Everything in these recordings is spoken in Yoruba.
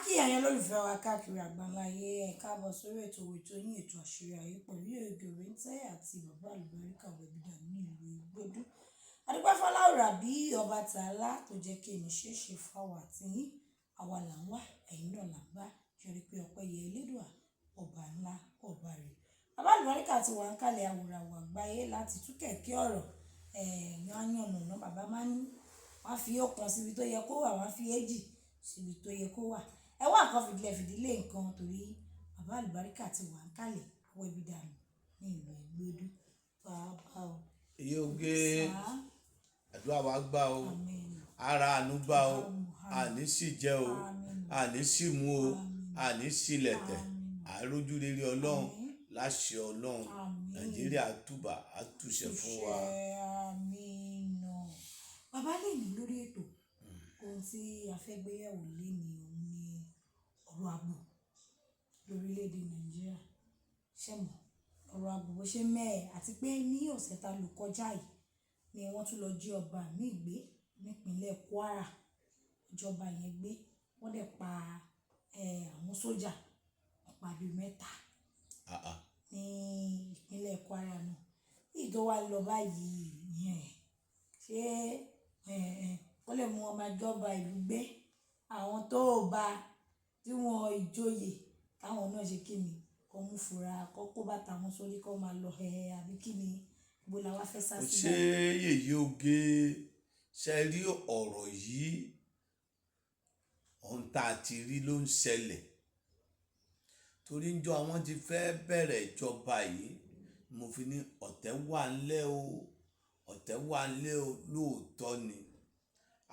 Kí ẹ̀yin olólùfẹ́ wa káàkiri àgbáńlá ayé, ẹ káàbọ̀ sórí ètò ètò yín, ètò àṣírí ayé pẹ̀lú Yèyé Òréńtẹ́ àti bàbá àlùbáríkà Wẹ̀bídà ní ìlú Igbódú. Adúpẹ́ fọláwùrà bí ọba tààlà tó jẹ́ kí èmi ṣe é ṣe fáwọn àti yín. Àwa là ń wá, ẹ̀yin náà là ń bá. Ṣe pé ọpẹ́ yẹ Elédùà, ọba ńlá, ọba rẹ̀. Bàbá àlùbáríkà ti wà ń kalẹ̀ àwòràwọ̀ àgbáyé láti tú kẹ̀kẹ́ ọ̀rọ̀ ẹ̀yàn yànnàná. Bàbá máa ń wọ́n fi ọ̀kan síbi tó yẹ kó wà, wọ́n fi èjì síbi tó yẹ kó wà. Ẹ wá nǹkan fìdílé fìdílé nǹkan torí bàbá àlùbáríkà ti wà ń kalẹ̀ Wẹ̀bídànù ní ìlú Ìgbódú. Bàbá o. Yèyé, Sá. àdúrà wa gbà o. Àmín. Ara àánú gbà o. Àmín. Àní sì jẹ o. Àmín. Àní sì mú o. Àmín. Àní sì lẹ̀tẹ̀. Àmín. Àrójú rere Ọlọ́run. Àmín. Láṣẹ Ọlọ́run. Àmín. Nàìjíríà túbà á túṣẹ fún wa. Túṣẹ, àmín. Bàbá, lè ní lórí ètò, ohun tí a fẹ́ gbé yẹ̀wò lénìí òun ni ọ̀rọ̀ ààbò lórílẹ̀‐èdè Nàìjíríà. Ṣé mọ̀ ọ̀rọ̀ ààbò bó ṣe mẹ́ẹ̀, àti pé ní ọ̀sẹ̀ tá lò kọjá yìí ni wọ́n tún lọ jí ọba míì gbé nípínlẹ̀ Kwara. Ìjọba yẹn gbé, wọ́n dẹ̀ pa àwọn sójà, wọ́n pa bíi 3 Ah, ah. ní ìpínlẹ̀ Kwara náà. Èyí tó wá lọ báyìí yẹn, ṣé ó lè mú ọmọ ìjọba ìlú gbé àwọn tó bá tí wọ́n ìjòyè káwọn náà ṣe kíni, kó mú fura, kó kó bàtà wọn sórí, kó máa lọ ẹ̀ àbí kíni, ibo la wá fẹ́ sá Ó sí ṣe báyìí? Yèyé Oge, ṣe rí ọ̀rọ̀ yìí, ohun tá a ti rí ló ń ṣẹlẹ̀. Torí ńjọ́ àwọn ti fẹ́ bẹ̀rẹ̀ ìjọba yìí, mo fi ní ọ̀tẹ̀ wà ńlẹ̀ o, ọ̀tẹ̀ wà ńlẹ̀ o, lóòótọ́ ni.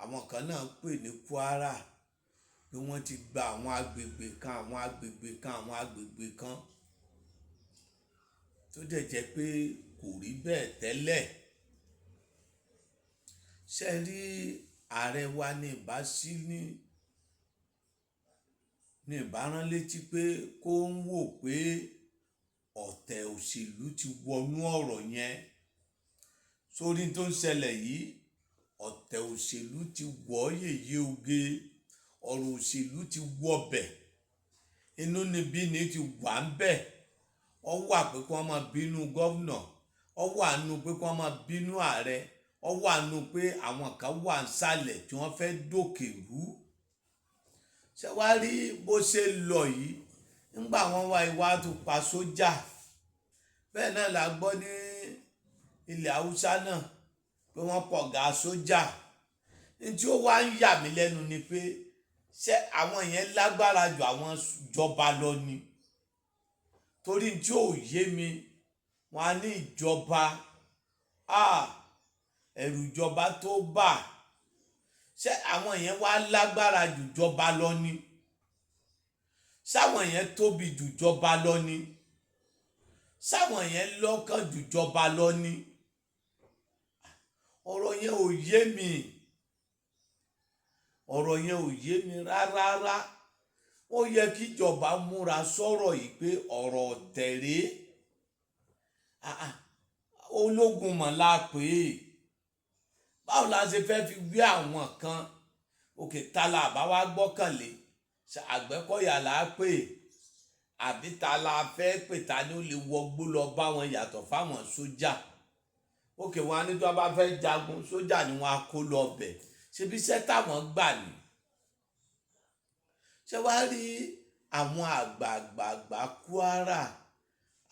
Àwọn kan náà pè ní Kwara pé wọ́n ti gba àwọn agbègbè kan, àwọn agbègbè kan, àwọn agbègbè kan, tó dẹ̀ jẹ́ pé kò rí bẹ́ẹ̀ tẹ́lẹ̀. Ṣé rí ààrẹ wa ní ìbá sí ní ìbá rán létí pé kó ń wò pé ọ̀tẹ̀ òṣèlú ti wọnú ọ̀rọ̀ yẹn. Sórí tó ń ṣẹlẹ̀ yìí, ọ̀tẹ̀ òṣèlú ti wọ̀. Yèyé Oge, ọ̀rọ̀ òṣèlú ti wọbẹ̀, inú níbí ni ti wà ń bẹ̀. Ọ wà pé kí wọ́n máa bínú gómìnà, ọ wà nù pé kí wọ́n máa bínú ààrẹ, ọ wà nù pé àwọn kan wà nísàlẹ̀ tí wọ́n fẹ́ dòkè rú. Ṣé wàá rí bó ṣe lọ yìí, ńgbà wọ́n wá ìwà tó pa sójà, bẹ́ẹ̀ náà la gbọ́ ní ilẹ̀ Haúsá náà pé wọ́n pọ̀ ga sójà. Ní tí ó wá ń yà mí lẹ́nu ni pé ṣé àwọn yẹn lágbára ju àwọn ìjọba lọ ni? Torí tí ò yé mi, wọn á ní ìjọba, ẹ̀rù ìjọba tó bà. Ṣé àwọn yẹn wá lágbára ju ìjọba lọ ni? Ṣáwọn yẹn tóbi ju ìjọba lọ ni? Ṣáwọn yẹn lọ́kàn ju ìjọba lọ ni? Ọ̀rọ̀ yẹn ò yé mi, ọ̀rọ̀ yẹn ò yé mi rárá. Ó yẹ kí ìjọba múra sọ̀rọ̀ yìí pé ọ̀rọ̀ ọ̀tẹ̀ rèé. Ológun mọ̀ la pè é. Báwo la ṣe fẹ́ fi wé àwọn kan? Òkè ta la bá wá gbọ́kànlé? Àgbẹ̀kọ̀yà là á pè àbí ta la fẹ́ pè? Ta ni ó lè wọgbó lọ bá wọn yàtọ̀ fáwọn sójà? Òkè wọn á ní tó bá fẹ́ jagun, sójà ni wọn á kó lọ bẹ̀. Ṣebí iṣẹ́ táwọn gbà ní. Ṣé wàá rí àwọn àgbààgbààgbà Kwara,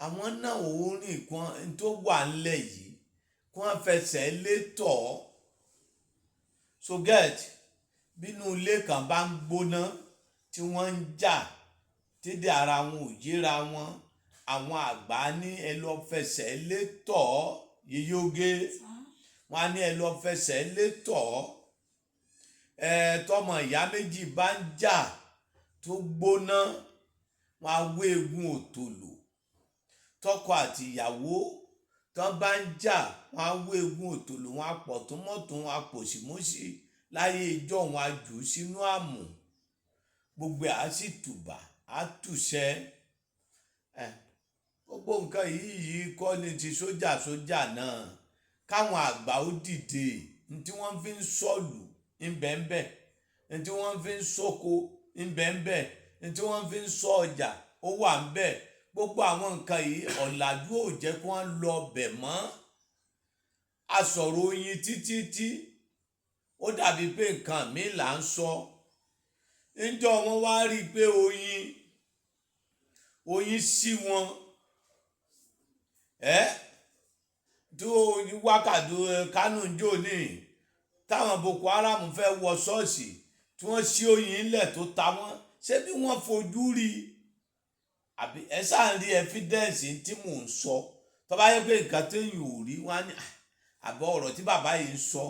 àwọn náà ò rìn kan tó wà ńlẹ̀ yìí kí wọ́n fẹsẹ̀ lé tọ̀. So get bínú ilé kan bá ń gbóná tí wọ́n ń jà tídé, ara wọn ò yéra wọn, àwọn àgbà ní ẹ lọ fẹsẹ̀ lé tọ̀. Yèyé Oge, wọn á ní ẹ lọ fẹsẹ̀ lé tọ̀. Ẹ tọmọ ìyá méjì bá ń jà tó gbóná, wọn á wé egun òtòlò. Tọkọ àti ìyàwó tán bá ń jà, wọn á wé egun òtòlò, wọn á pọ̀ tó mọ́tò, wọn á pòsìmọ́sì. Láyé ìjọ, wọn á jù ú sínú àmù, gbogbo ẹ̀ á sì tùbà, á tùṣẹ́. Ẹ gbogbo nǹkan yìí kọ́ ni ti sójà. Sójà náà, káwọn àgbà ó dìde. Ní tí wọ́n fi ń sọ̀lù ńbẹ̀ńbẹ̀, ní tí wọ́n fi ń sóko. ńbẹ́ńbẹ́ ní tí wọ́n fi ń sọ ọjà ó wà ńbẹ̀. Gbogbo àwọn nǹkan yìí ọ̀làjú ò jẹ́ kí wọ́n lọ bẹ̀ mọ́. A sọ̀rọ̀ oyin títí tí ó dàbí pé nǹkan mi là ń sọ. Níjọ́ wọ́n wá rí i pé oyin sí wọn ẹ́ tí oyin wákàtí Kánò ń jò ní táwọn Boko Haram fẹ́ wọ ṣọ́ọ̀ṣì tí wọ́n ṣí oyin ńlẹ̀ tó ta wọ́n, ṣé bí wọ́n fojú rí i? Àbí ẹ sáà ń rí evidence tí mò ń sọ? Tó bá yẹ pé nǹkan téèyàn ò rí, wọ́n á ní, "Ah, àbọ̀ ọ̀rọ̀ tí bàbá yìí ń sọ,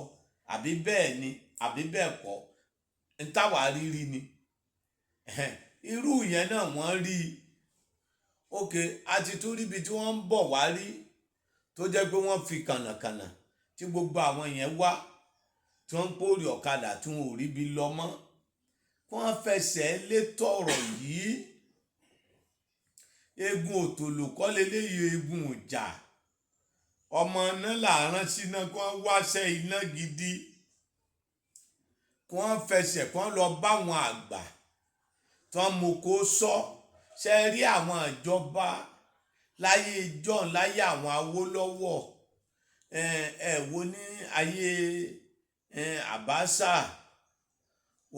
àbí bẹ́ẹ̀ ni àbí bẹ́ẹ̀ kọ́?" Ń táwa rírí ni. Irú yẹn náà wọ́n rí i. Ok, a ti tún ríbi tí wọ́n ń bọ̀ wá rí tó jẹ́ pé wọ́n fi kànnàkànnà tí gbogbo àwọn yẹn wá, tí wọ́n ń pòrì ọ̀kadà tí wọn ò ríbi lọ mọ́. Kí wọ́n fẹsẹ̀ lé tọ̀rọ̀ yìí. Eegun òtòlò kọ́ leléyìí, eegun ìjà ọmọ iná làárán síná. Kí wọ́n wáṣẹ́ iná gidi, kí wọ́n fẹsẹ̀, kí wọ́n lọ bá àwọn àgbà tí wọ́n mú kó sọ. Ṣe rí àwọn ìjọba láyé John, láyé àwọn Awólọ́wọ̀, ẹ wo ní ayé Abacha,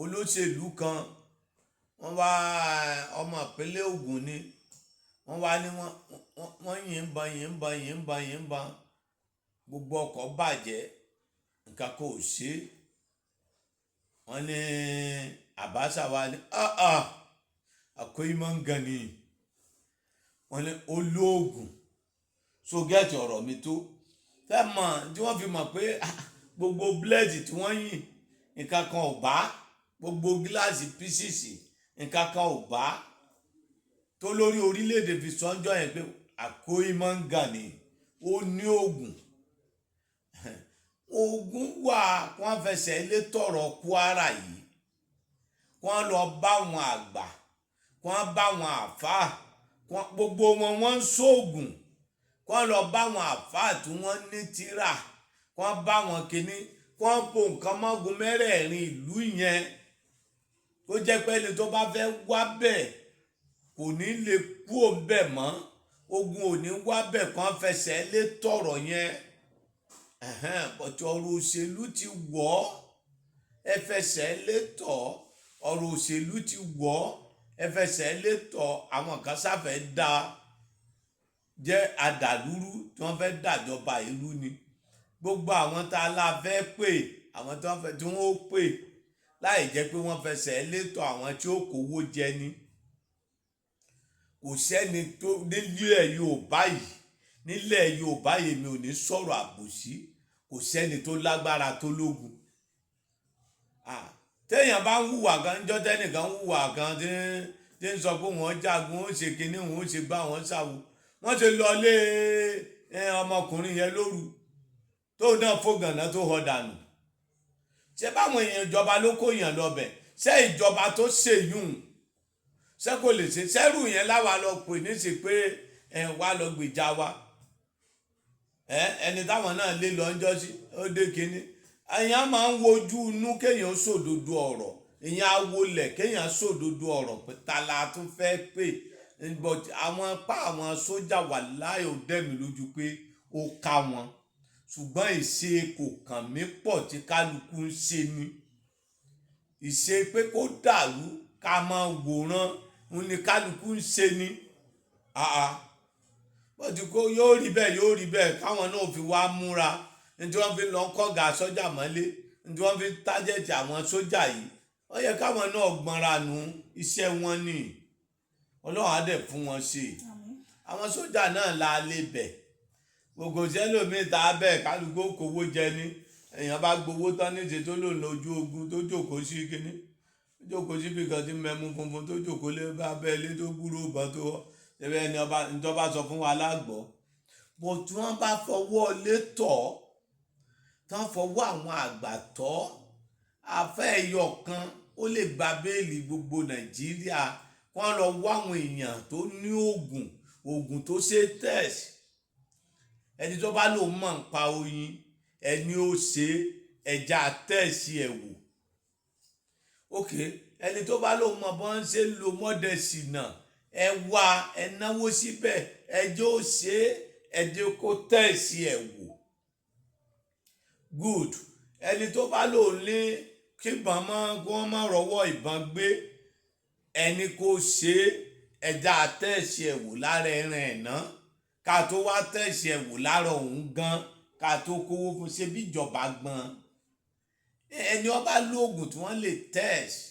olóṣèlú kan, wọ́n wá ọmọ ìpínlẹ̀ Ògùn ni, wọ́n wá ní wọ́n yìnbọn yìnbọn yìnbọn yìnbọn, gbogbo ọkọ̀ bàjẹ́, nǹkan kò ṣe é. Wọ́n ní Abacha wa ní akwai mangani, wọ́n ní olóògùn. So gẹ́ẹ̀tì ọ̀rọ̀ mi tó fẹ́ mọ̀ tí wọ́n fi mọ̀ pé gbogbo búlẹ́ẹ̀dì tí wọ́n yìn, nǹkan kan ò bá gbogbo gíláàsì písìsì, nǹkan kan ò bá tó lórí orílẹ̀-èdè fi sọ́njọ́ yẹn pé akwai mangani, ó ní oògùn. Oògùn wà. Wọ́n fẹsẹ̀ lé tọ̀rọ̀ Kwara yìí, wọ́n lọ bá wọn àgbà, wọ́n bá wọn àfáà, gbogbo wọn wọ́n ń ṣoògùn. Wọ́n lọ bá wọn àfáà tí wọ́n ní tírà, wọ́n bá wọn kínní, wọ́n po nǹkan mọ́gun mẹ́rẹ̀ẹ̀rin ìlú yẹn, tó jẹ́ pé ẹni tó bá fẹ́ wá bẹ̀ kò ní lè kú òun bẹ̀ mọ́, ogun ò ní wá bẹ̀. Kàn fẹsẹ̀ lé tọ̀rọ̀ yẹn. Bọ̀tí ọ̀rọ̀ òṣèlú ti wọ̀ ọ́, ẹ fẹsẹ̀ lé tọ̀. Ọ̀rọ̀ òṣèlú ti wọ̀ ọ́, ẹ fẹsẹ̀ lé tọ̀. Àwọn kan sáfẹ́ dá jẹ́ adàlúrú tí wọ́n fẹ́ dàjọba ìlú ni. Gbogbo àwọn tá a la fẹ́ pè, àwọn tí wọ́n fẹ́ tí wọ́n ó pè láì jẹ́ pé wọ́n fẹsẹ̀ létò, àwọn tí ó kówó jẹ ni. Kò sẹ́ni tó nílẹ̀ Yorùbá yìí, nílẹ̀ Yorùbá yìí, mi ò ní sọ̀rọ̀ àbòsí, kò sẹ́ni tó lágbára tó lógun. Téèyàn bá ń hùwà kan níjọ́, tẹ́nìkan ń hùwà kan tí ń sọ pé wọ́n jagun, ó ṣe kinní, wọ́n ó ṣe gbá, wọ́n ṣàwò, wọ́n ṣe lọ lé ọmọkùnrin yẹn lóru tó náà fògànà tó họ dànù. Ṣé báwọn èèyàn ìjọba ló kó èèyàn lọbẹ̀? Ṣé ìjọba tó ṣèyún, ṣé kò lè ṣe ṣẹ́rù yẹn láwa lọ pè ní sí pé ẹ wá lọ gbèjà wa? Ẹni táwọn náà lé lọ ńjọ́ sí ó dé kínní. Èèyàn máa ń wojú inú kéèyàn sòdodo ọ̀rọ̀, èèyàn awolẹ̀ kéèyàn sòdodo ọ̀rọ̀ pé ta la tún fẹ́ pè. But àwọn pa àwọn sójà wà láì, ó dẹ̀ mí lójú pé ó ká wọn, ṣùgbọ́n ìṣe kò kàn mí pọ̀ tí kálukú ń ṣe ni. Ìṣe pé kó dàrú ká máa wòran ń ní kálukú ń ṣe ni. Bọ́tí kó yóò rí bẹ́ẹ̀, yóò rí bẹ́ẹ̀, káwọn náà fi wá múra ní tí wọ́n fi lọ kọ́gà sọ́jà mọ́lé, ní tí wọ́n fi tájẹ̀tì àwọn sójà yìí. Ó yẹ káwọn náà gbọ́nra nu iṣẹ́ wọn ni. Ọlọ́run á dẹ̀ fún wọn ṣe. Àwọn sójà náà la lè bẹ̀. Gbogbo sẹ́lòmíì tá a bẹ̀, kálukú kówó jẹ ní. Èèyàn bá gbowó tán níṣe tó lò lójú ogun, tó jókòó sí kínní, tó jókòó síbi kan tí mẹ́mú funfun, tó jókòó lé bá bẹ́ẹ̀ lé, tó gbúrò bọ́ tó wọ́ ṣẹbẹ́ ẹni ọba tó bá sọ fún wa lágbọ́. Bó tí wọ́n bá fọwọ́ lé tọ̀, tán fọwọ́ àwọn àgbà tọ́, afẹ́ ẹyọ kan ó lè gba béèlì gbogbo Nàìjíríà. Wọ́n lọ wá àwọn èèyàn tó ní oògùn, oògùn tó ṣe test. Ẹni tó bá lòun mọ̀ ń pa oyin, ẹni ó ṣe ẹja test ẹ̀ wò. Ok, Ẹni tó bá lóun mọ bọ́n ṣe ń lo mọ́dẹ̀sínà, ẹ wá, ẹ náwó síbẹ̀, ẹ jẹ́ ó ṣe é, ẹ jẹ́ kó tẹ̀sí ẹ̀ wò. Good. Ẹni tó bá lóun ní kíbọn mọ́ kí wọ́n má rọ́wọ́ ìbọn gbé, ẹni kó ṣe é, ẹja tẹ̀sí ẹ̀ wò lára ẹran ẹ̀ ná, ká tó wá tẹ̀sí ẹ̀ wò lára òun gan, ká tó kówó fún. Ṣe bí ìjọba gbọ́n, ẹni ọba lóògùn tí wọ́n lè tẹ̀sí,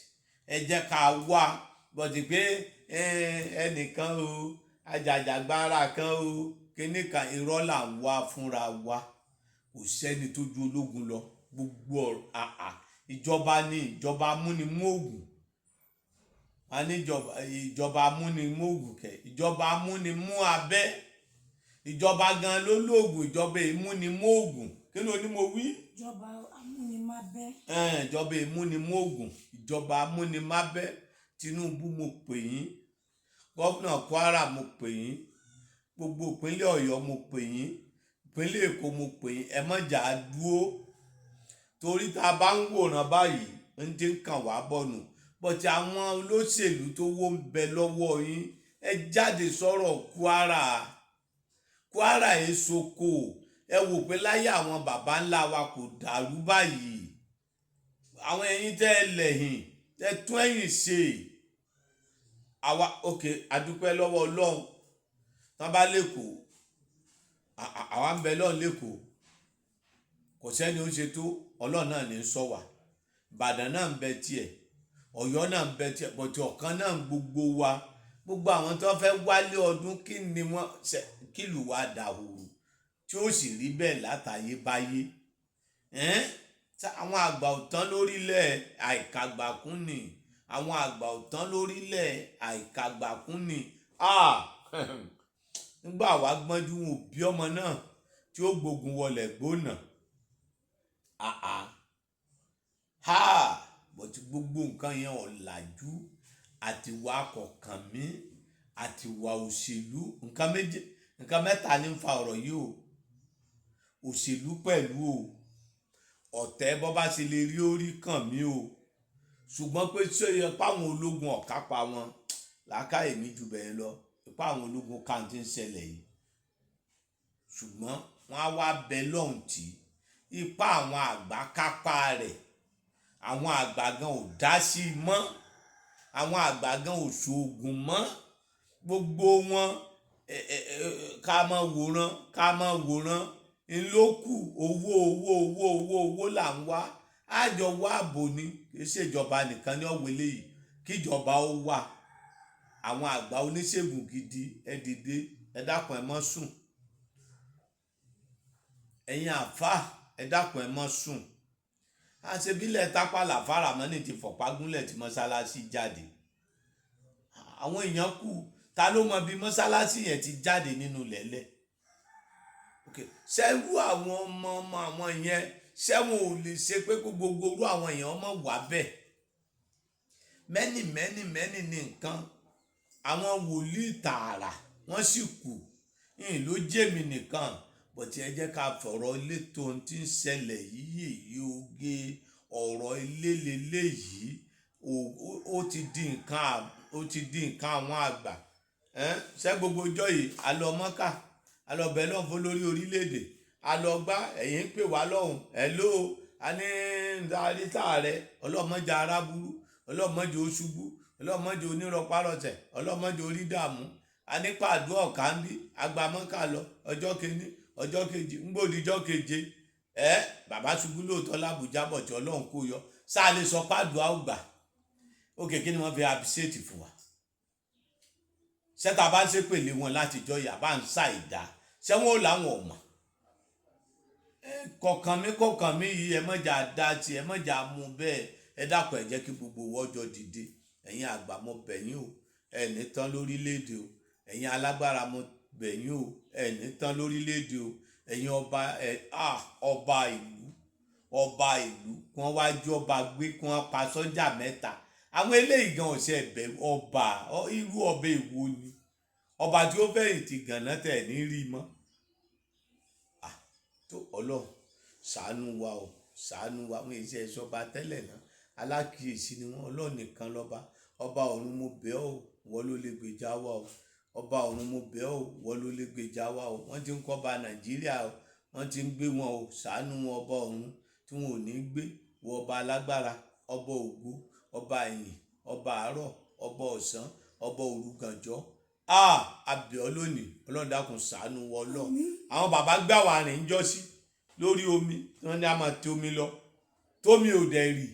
ẹ jẹ́ ká wá bọ̀dì pé ẹnìkan o, ajàjàgbara kan o, kíní kan, irọ́ là ń wá fúnra wa. Kò sẹ́ni tó ju ológun lọ. Gbogbo ọ̀rọ̀ àà ìjọba ní ìjọba amúnimóògùn a ní ìjọba amúnimóògùn kẹ, ìjọba amúnimú abẹ́, ìjọba gan ló lóògùn, ìjọba ìmúnimóògùn. Kí ló ní mo wí? Ìjọba amúnimábẹ́. Ìjọba ìmúnimóògùn, ìjọba amúnimábẹ́. Tinubu, mo pè yín. Gómìnà Kwara, mo pè yín. Gbogbo ìpínlẹ̀ Ọ̀yọ́, mo pè yín. Ìpínlẹ̀ Èkó, mo pè yín. Ẹ má jà á dúró, torí tá a bá ń wòran báyìí, ń ti ń kàn wá bọ̀nù. Bọ̀tí àwọn olóṣèlú tó wó ń bẹ lọ́wọ́ yín, ẹ jáde sọ̀rọ̀ Kwara. Kwara èsoko, ẹ wò pé láyé àwọn baba ńlá wa kò dàrú báyìí. Àwọn ẹ̀yin tẹ́ ẹ lẹ̀yìn, ẹ tún ẹ̀yìn ṣe. Àwa, ok, adúpẹ́ lọ́wọ́ Ọlọ́run. Tán bá lẹ́kọ̀ọ́, àwa ń bẹ lọ́run lẹ́kọ̀ọ́, kò sẹ́ni ó ṣe tó Ọlọ́run náà ní sọ wà. Ìbàdàn náà ń bẹ tiẹ̀, Ọ̀yọ́ náà ń bẹ tiẹ̀, bọ̀tí ọ̀kan náà ń gbogbo wa. Gbogbo àwọn tó fẹ́ wálé ọdún, kí ni wọ́n ṣe kílù wa dàhùrù tí ó sì rí bẹ́ẹ̀ látayébáyé? Ẹ́n, àwọn àgbà ò tán lórílẹ̀, àìkàgbàkún ni. Àwọn àgbà ò tán lórílẹ̀, àìkàgbàkún ni. Ah, nígbà wàá gbọ́njú, wọn ò bí ọmọ náà tí ó gbógun wọlé gbóná. Àà ha, bọ̀tí gbogbo nǹkan yẹn, ọ̀làjú àti wà kọ̀ọ̀kan mi àti wà òṣèlú, nǹkan méjì, nǹkan mẹ́ta ní ń fa ọ̀rọ̀ yìí o. Òṣèlú pẹ̀lú o, ọ̀tẹ̀ bọ́ bá ṣe lè rí orí kàn mí o. Ṣùgbọ́n pé ṣé yẹ páwọn ológun ọ̀kápá wọn làákàyè mi jù bẹ́ẹ̀ lọ, ipá àwọn ológun kan ti ń ṣẹlẹ̀ yìí, ṣùgbọ́n wọ́n á wá bẹ lọ́hùn tí ipá àwọn àgbà kápá rẹ̀. Àwọn àgbà gan ò dá sí i mọ́, àwọn àgbà gan ò ṣoògùn mọ́. Gbogbo wọn, ká máa wòran, ká máa wòran ńlọ́kù. Owó, owó, owó, owó, owó là ń wá. Àjọ wá ààbò ni, kì í ṣèjọba nìkan ní ọ̀wọ́ eléyìí. Kíjọba ó wà, àwọn àgbà oníṣègùn gidi, ẹ dìde, ẹ dákun, ẹ má sùn. Ẹ̀yin àáfàá, ẹ dákun, ẹ má sùn. Àṣebílẹ̀ tápà làfàrà mọ́nì ti fọ̀pá gúnlẹ̀ tí mọ́ṣáláṣí jáde. Àwọn èèyàn kú. Ta ló mọ bí mọ́ṣáláṣí yẹn ti jáde nínú lẹ́lẹ̀? Ok, ṣẹ́rú àwọn ọmọ ọmọ àwọn yẹn, ṣẹ́wọ̀n ò lè ṣe pé kó gbogbo orú àwọn èèyàn ọmọ wà bẹ́ẹ̀? Mẹ́nì mẹ́nì mẹ́nì ní nǹkan. Àwọn wòlíì tààrà wọ́n sì kù yìí ló jẹ́mi nìkan. Bọ̀tí ẹ jẹ́ ká fọ̀rọ̀ ilé tó ń ti ń ṣẹlẹ̀ yìí yìí, oge ọ̀rọ̀ ilé leléyìí, ó ti di nǹkan, ó ti di nǹkan àwọn àgbà. Ṣé gbogbo ọjọ́ yìí a lọ Mọ́kà, a lọ bẹ̀ lọ́hùn fún lórí orílẹ̀-èdè, a lọ gbá, ẹ̀yìn ń pè wá lọ́hùn ẹ̀ ló a ní àríta rẹ̀. Ọlọ́mọdé aráburú, ọlọ́mọdé oṣubú, ọlọ́mọdé onírọpárọsẹ̀, ọlọ́mọdé orídààmú. A ní pàdó ọ̀ká ń bí agbamọ́kà lọ ọjọ́ kìíní, ọjọ́ kejì, ń gbòdì ọjọ́ keje ẹ bàbá ṣubú lóòótọ́ lábùjá, bọ̀tí Ọlọ́run kó yọ. Sáà lè sọ pàdó àgbà òkè? Kí ni wọ́n fi appreciate fún wa? Ṣẹ́ta bá ń ṣépèlé wọn látijọ́ yà bá ń ṣàìdá, ṣẹ́wọ́n ò láwọn ò mọ̀? Kọ̀ọ̀kan mi, kọ̀ọ̀kan mi yìí, ẹ mọ̀jà dá sí, ẹ mọ̀jà mú bẹ́ẹ̀. Ẹ dákun, ẹ jẹ́ kí gbogbo wọ́jọ́ dìde. Ẹ̀yin àgbà, mo bẹ̀ yín o, ẹ ní tán lórílẹ̀‐èdè o. Ẹ̀yin alágbára, mo bẹ̀ yín o, ẹ ní tán lórílẹ̀‐èdè o. Ẹ̀yin ọba, ẹ ọba ìlú, ọba ìlú kí wọ́n wá jí ọba gbé, kí wọ́n pa sọ́jà mẹ́ta. Àwọn eléyìí gan ọ̀sẹ̀ ẹ̀bẹ̀ ọba. Irú ọba èwo ni ọba tí ó fẹ̀yìntì gànà tẹ̀ ní rí mọ́ tó? Ọlọ́run ṣàánú wa o, ṣàánú wa. Wọn èsì ẹ̀ṣọ́ba tẹ́lẹ̀ náà. Alákìyèsí ni wọ́n. Ọlọ́run nìkan lọ́ba. Ọba ọ̀run, mo bẹ̀ ọ́, wọ́n ló lè gbèjà wa o. Ọba ọ̀run, mo bẹ̀ ọ́, wọ́n ló lè gbèjà wa o. Wọ́n ti ń kọ́ ba Nàìjíríà o, wọ́n ti ń gbé wọn o. Ṣàánú wọn, ọba ọ̀run tí wọn ò ní gbé wọ. Ọba alágbára, ọba ògo, ọba ẹ̀yìn, ọba àárọ̀, ọba ọ̀sán, ọba òru gànjọ́, a abẹ̀ ọ́ lónìí. Ọlọ́run, dákun, ṣàánú wọ. Ọlọ́run, àwọn bàbá gbà wà rìn jọ́sí lórí omi tí wọ́n ní a máa tẹ omi lọ, tómi ò dẹ̀ rì.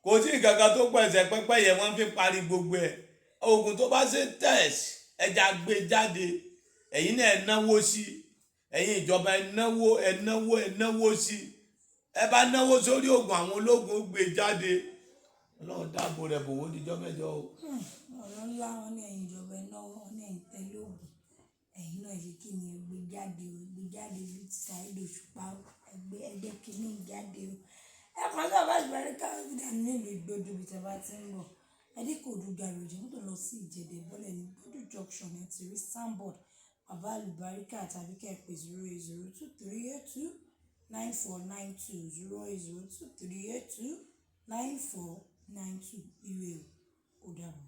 Kò sí nǹkan kan tó pẹ̀sẹ̀ pẹ́pẹ́ yẹn, wọ́n fi parí gbogbo ẹ̀. Oògùn tó bá ṣe test, ẹja gbé jáde. Ẹ̀yin náà, ẹ náwó sí. Ẹ̀yin ìjọba, ẹ náwó, ẹ náwó, ẹ náwó sí. Ẹ bá náwó sórí oògùn, àwọn ológun ó gbé jáde. Ọlọ́run dáàbò rẹ̀ bò wọ́n díjọ́ mẹ́jọ o. Ọ̀rọ̀ ńlá. Wọn ní ẹ̀yin ìjọba, ẹ náwó. Wọn ní ẹ̀yin tẹ́lẹ̀ ògùn, ẹ̀yin náà ṣe kí ni? Ẹ gbé jáde o, gbé jáde bíi ti Saheed Òṣùpá o. Ẹgbẹ́ ẹgbẹ́ kìíní jáde o. Ẹ kàn sí Bàbá Àlùbáríkà dànù nílùú Ìgbòdo. Bí tẹ́ bá ti ń bọ̀, Ẹdínkòdù garage, mọ́tò lọ sí Ìjẹ̀dẹ̀, bọ́lẹ̀ ní Gbódù junction, ẹ ti rí signboard Bàbá Àlùbáríkà, tàbí kẹ́ ẹ pè 08023829492, 08023829492. Ire o, ó dàbọ̀.